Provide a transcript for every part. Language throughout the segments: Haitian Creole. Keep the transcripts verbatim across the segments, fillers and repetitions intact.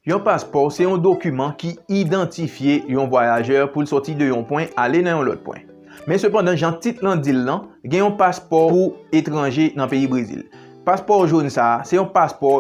Yon paspò se yon dokiman ki idantifye yon vwayajè pou l sòti de yon pwen ale nan yon lòt pwen. Men sepandan, jan tit lan di l lan, gen yon paspò pou etranje nan peyi Brezil. Paspò jòn sa a, se yon paspò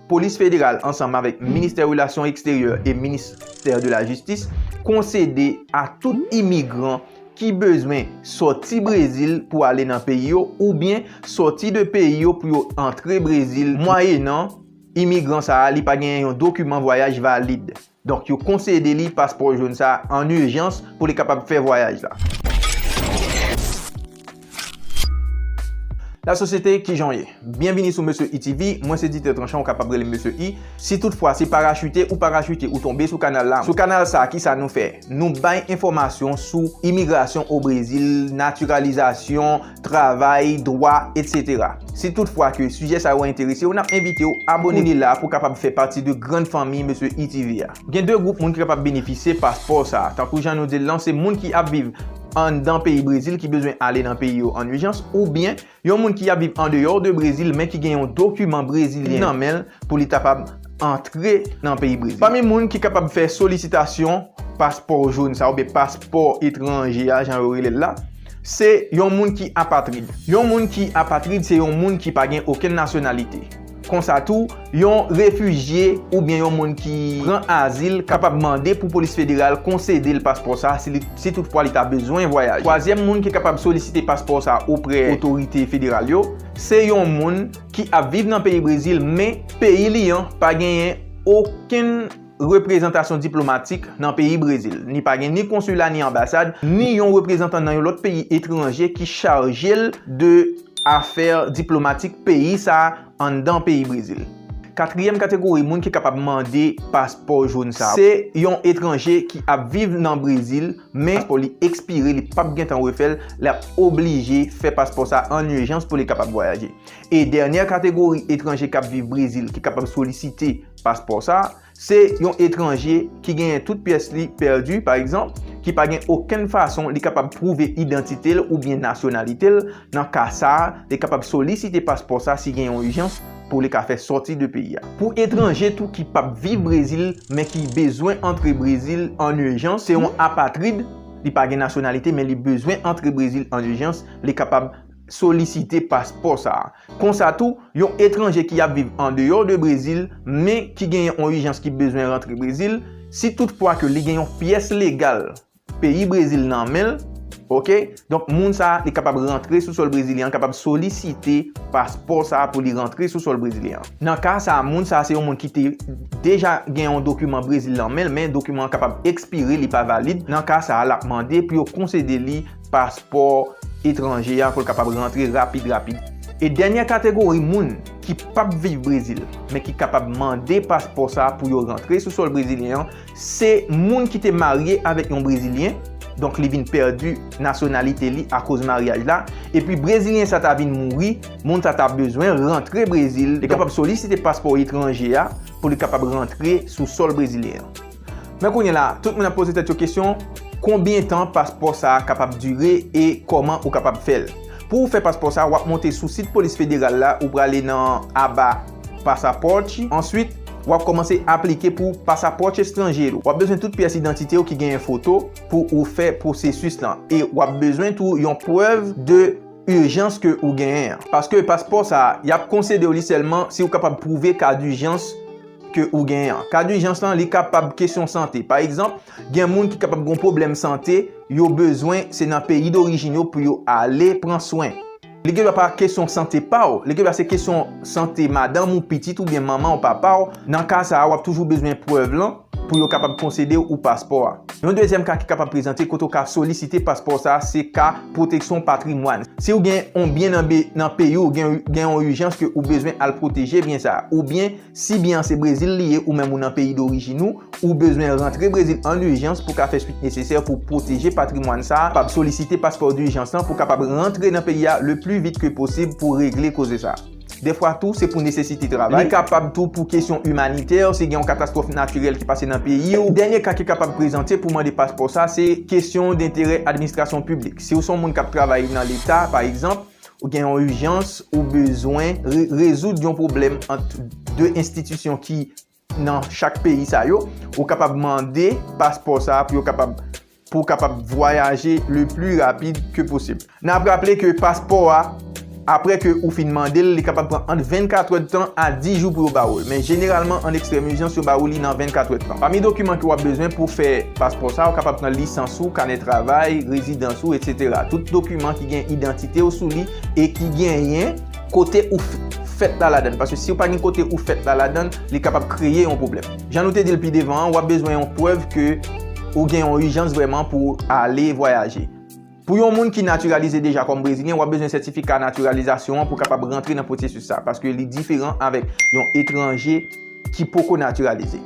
polis federal ansanm avèk Ministè Relasyon Eksteryè e Ministè de la Jistis konsede a tout imigran ki bezwen sòti Brezil pou ale nan peyi yo oubyen sòti de peyi yo pou yo antre Brezil mwayenan imigran sa a li pa genyen yon dokiman vwayaj valid. Donk, yo konsede li paspò jòn sa a an ijans pou li kapab fè vwayaj la. Lasosyete, kijan w ye? Byenvini sou Mesye I T V, mwen se Dieter Tranchant, ou kapab rele m Mesye I. Si toutfwa se parachite ou parachite ou tonbe sou kanal la, sou kanal sa a, kisa nou fè? Nou bay enfòmasyon sou imigrasyon o Brezil, natiralizasyon, travay, dwa, etsetera. Si toutfwa ke sijè sa yo enterese w, n ap envite w abòne kounye la pou w kapab fè pati de grann fanmi Mesye I T V a. Gen de gwoup moun ki kapab benefisye paspò sa a. Tankou jan nou di l lan, se moun ki ap viv anndan peyi Brezil ki bezwen ale nan peyi yo an ijans, oubyen yon moun ki ap viv andeyò de Brezil, men ki gen yon dokiman brezilyen nan men l pou li kapab antre nan peyi Brezil. Pami moun ki kapab fè solisitasyon paspò jòn sa a oubyen paspò etranje a, jan yo rele l la, se yon moun ki apatrid. Yon moun ki apatrid se yon moun ki pa gen okenn nasyonalite. Konsa tou, yon refijye oubyen yon moun ki pran azil kapab mande pou polis federal konsede l paspò sa a si li, si toutfwa li ta bezwen vwayaje. Twazyèm moun ki kapab solisite paspò sa a oprè otorite federal yo, se yon moun ki ap viv nan peyi Brezil, men peyi li an pa genyen okenn reprezantasyon diplomatik nan peyi Brezil. Ni pa gen ni konsila, ni anbasad, ni yon reprezantan nan yon lòt peyi etranje ki chaje l de afè diplomatik peyi sa a anndan peyi Brezil. Katriyèm kategori moun ki kapab mande paspò jòn sa a, se yon etranje ki ap viv nan Brezil, men paspò li ekspire, li p ap gentan refè l, l ap oblije fè paspò sa a an ijans pou li kapab vwayaje. E dènyè kategori etranje k ap viv Brezil ki kapab solisite paspò sa a, se yon etranje ki genyen tout pyès li pèdi, pa egzanp, ki pa gen okenn fason li kapab pwouve idantite l oubyen nasyonalite l. Nan ka sa a, li kapab solisite paspò sa a si gen yon ijans pou li ka fè sòti de peyi a. Pou etranje tou ki p ap viv Brezil, men ki bezwen antre Brezil an ijans, se yon apatrid, li pa gen nasyonalite, men li bezwen antre Brezil an ijans, li kapab solisite paspò sa a. Konsa tou, yon etranje ki ap viv andeyò de Brezil, men ki genyen yon ijans ki bezwen rantre Brezil, si toutfwa ke li gen yon pyès legal peyi Brezil nan men l, oke? Donk, moun sa a, li kapab rantre sou sòl brezilyen an, kapab solisite paspò sa a pou li rantre sou sòl brezilyen an. Nan ka sa a, moun sa a se yon moun ki te deja gen yon dokiman Brezil nan men l, men dokiman an kapab ekspire, li pa valid. Nan ka sa a, l ap mande pou yo konsede li paspò etranje a pou l kapab rantre rapid, rapid. E dènyè kategori moun ki p ap viv Brezil, men ki kapab mande paspò sa a pou yo rantre sou sòl brezilyen an, se moun ki te marye avèk yon Brezilyen, donk li vin pèdi nasyonalite li akoz maryaj la, epi Brezilyen sa ta vin mouri, moun sa ta bezwen rantre Brezil, li kapab solisite paspò etranje a pou li kapab rantre sou sòl brezilyen an. Men kounye la, tout moun ap poze tèt yo kesyon, konbyen tan paspò sa a kapab dire e kòman ou kapab fè l? Pou w fè paspò sa a, w ap monte sou sit polis federal la, ou prale nan aba pasaporte. Answit, w ap kòmanse aplike pou pasaporte estranjero. W ap bezwen tout pyès idantite w ki genyen foto pou ou fè pwosesis lan. E w ap bezwen tou yon prèv de ijans ke ou genyen an. Paske paspò sa a, y ap konsede w li sèlman si w kapab pwouve ka dijans ke ou genyen an. Ka dijans lan, li kapab kesyon sante. Pa egzanp, gen moun ki kapab gen yon pwoblèm sante, yo bezwen se nan peyi dorijin yo pou yo ale pran swen. Li gen dwa pa kesyon sante pa w, li gen dwa se kesyon sante madanm ou, pitit oubyen manman w, papa w. Nan ka sa a, w ap toujou bezwen prèv lan pou yo kapab konsede w paspò a. Yon dezyèm ka ki kapab prezante kote w ka solisite paspò sa a, se ka pwoteksyon patrimwàn. Si w gen yon byen nan be-, nan peyi w, gen, gen yon ijans ke ou bezwen al pwoteje byen sa a, oubyen si byen an se Brezil li ye, ou menm ou nan peyi dorijin ou, ou bezwen rantre Brezil an ijans pou ka fè swit nesesè pou pwoteje patrimwàn sa a, kapab solisite paspò dijans lan pou kapab rantre nan peyi a le pli vit ke posib pou regle koze sa a. Defwa tou, se pou nesesite travay. Li kapab tou pou kesyon imanitè, si gen yon katastwòf natirèl ki pase nan peyi w. Dènye ka ki kapab prezante pou mande paspò sa, se kesyon denterè administrasyon piblik. Si w se yon moun k ap travay nan Leta, pa egzanp, ou gen yon ijans, ou bezwen re-, rezoud yon pwoblèm ant de enstitisyon ki nan chak peyi sa yo, ou kapab mande paspò sa a pou yo kapab, pou w kapab vwayaje le pli rapid ke posib. N ap raple ke paspò a, apre ke ou fin mande l, li kapab pran ant vennkatrè tan a dis jou pou yo ba ou l. Men jeneralman, an ekstrèm ijans, yo ba ou li nan vennkatrè tan. Pami dokiman ke w ap bezwen pou fè paspò sa a, ou kapab pran lisans ou, kanè travay, rezidans ou, etsetera. Tout dokiman ki gen idantite w sou li e ki genyen kote ou f-, fèt la ladan. Paske si w pa gen kote ou fèt la ladan, li kapab kreye yon pwoblèm. Jan nou te di l pi devan an, w ap bezwen yon prèv ke ou gen yon ijans vrèman pou w ale vwayaje. Pou yon moun ki natiralize deja kòm Brezilyen, w ap bezwen sètifika natiralizasyon an pou w kapab rantre nan pwosesis sa, paske li diferan avèk yon etranje ki poko natiralize.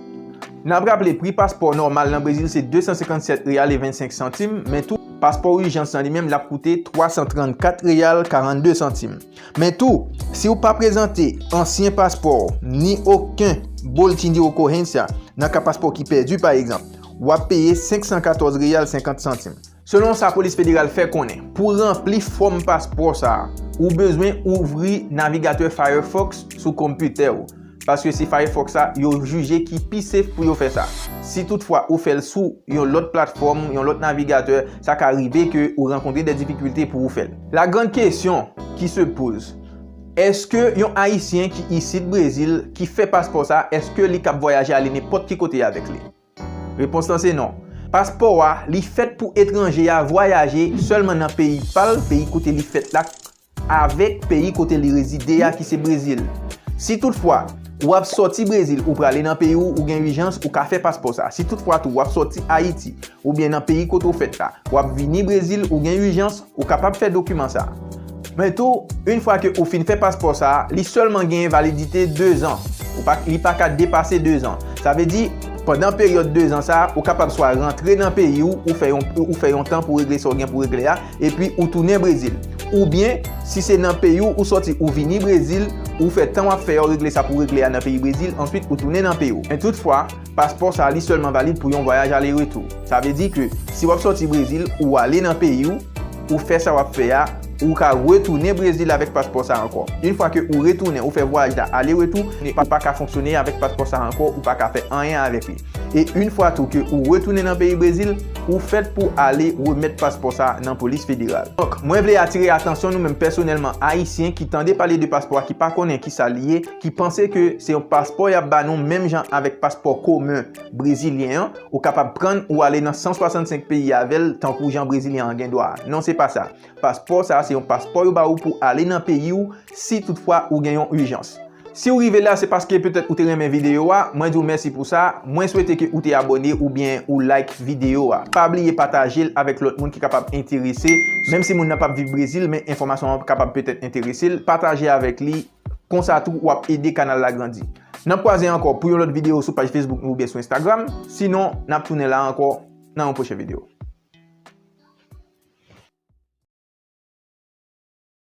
N ap raple, pri paspò nòmal nan Brezil se de san senkannsèt reyal e vennsenk santim, men tou, paspò ijans lan li menm, l ap koute twa san trannkat reyal karannde santim. Men tou, si w pa prezante ansyen paspò w, ni okenn boletim de ocorrência, nan ka paspò ki pèdi, pa egzanp, w ap peye senk san katòz reyal senkant santim. Selon sa polis federal fè konnen, pou ranpli fòm paspò sa a, ou bezwen ouvri navigatè Firefox sou konpitè w. Paske se Firefox sa yo jije ki pi safe pou yo fè sa. Si toutfwa ou fè l sou yon lòt platfòm, yon lòt navigatè, sa ka rive ke ou rankontre de difikilte pou ou fè l. La grande question qui se pose, èske yon Ayisyen ki isit Brezil, ki fè paspò sa, èske li kab vwayaje ale nenpòt ki kote avèk li? Repons lan se non. Paspò a, li fèt pou etranje a vwayaje sèlman nan peyi pa l, peyi kote li fèt la, avèk peyi kote li rezide a, ki se Brezil. Si toutfwa, w ap sòti Brezil, ou prale nan peyi w, ou gen ijans, ou ka fè paspò sa. Si toutfwa tou, w ap sòti Ayiti, oubyen nan peyi kote w fèt la, w ap vini Brezil, ou gen ijans, ou kapab fè dokiman sa. Men tou, yon fwa ke ou fin fè paspò sa, li sèlman gen validite de zan. Ou pa, li pa ka depase de zan. Sa vle di, pandan peryòd de zan sa, ou kapab swa rantre nan peyi w, ou fè yon, ou fè yon tan pou regle sa w gen pou regle a, epi ou tounen Brezil. Oubyen, si se nan peyi w, ou sòti, ou vini Brezil, ou fè tan w ap fè a, w regle sa pou regle a nan peyi Brezil, answit ou tounen nan peyi w. Men toutfwa, paspò sa a, li sèlman valid pou yon vwayaj ale retou. Sa vle di ke si w ap sòti Brezil, ou ale nan peyi w, ou fè sa w ap fè a, ou ka retounen Brezil avèk paspò sa a ankò. Yon fwa ke ou retounen, ou fè vwayaj la ale retou, li pa, pa ka fonksyone avèk paspò sa a ankò, ou pa ka fè anyen avèk li. E yon fwa tou ke ou retounen nan peyi Brezil, ou fèt pou ale remèt paspò sa a nan polis federal. Donk, mwen vle atire atansyon nou menm pèsonèlman Ayisyen ki tande pale de paspò a, ki pa konnen ki sa li ye, ki panse ke se yon paspò y ap ba nou menm jan avèk paspò komen brezilyen an, ou kapab pran l, ou ale nan san swasannsenk peyi avè l, tankou jan brezilyen an gen dwa. Non, se pa sa. Paspò sa a, se yon paspò yo ba ou pou ale nan peyi w, si toutfwa ou gen yon ijans. Si w rive la, se paske petèt ou te renmen videyo a. Mwen di w mèsi pou sa. Mwen swete ke ou te abòne oubyen ou like videyo a. Pa bliye pataje l avèk lòt moun ki kapab enterese. Menm si moun nan p ap viv Brezil, men enfòmasyon an kapab petèt enterese l, pataje avèk li. Konsa tou, w ap ede kanal la grandi. N ap kwaze ankò pou yon lòt videyo sou paj Facebook nou oubyen sou Instagram. Sinon, n ap tounen la ankò nan yon pwochen videyo.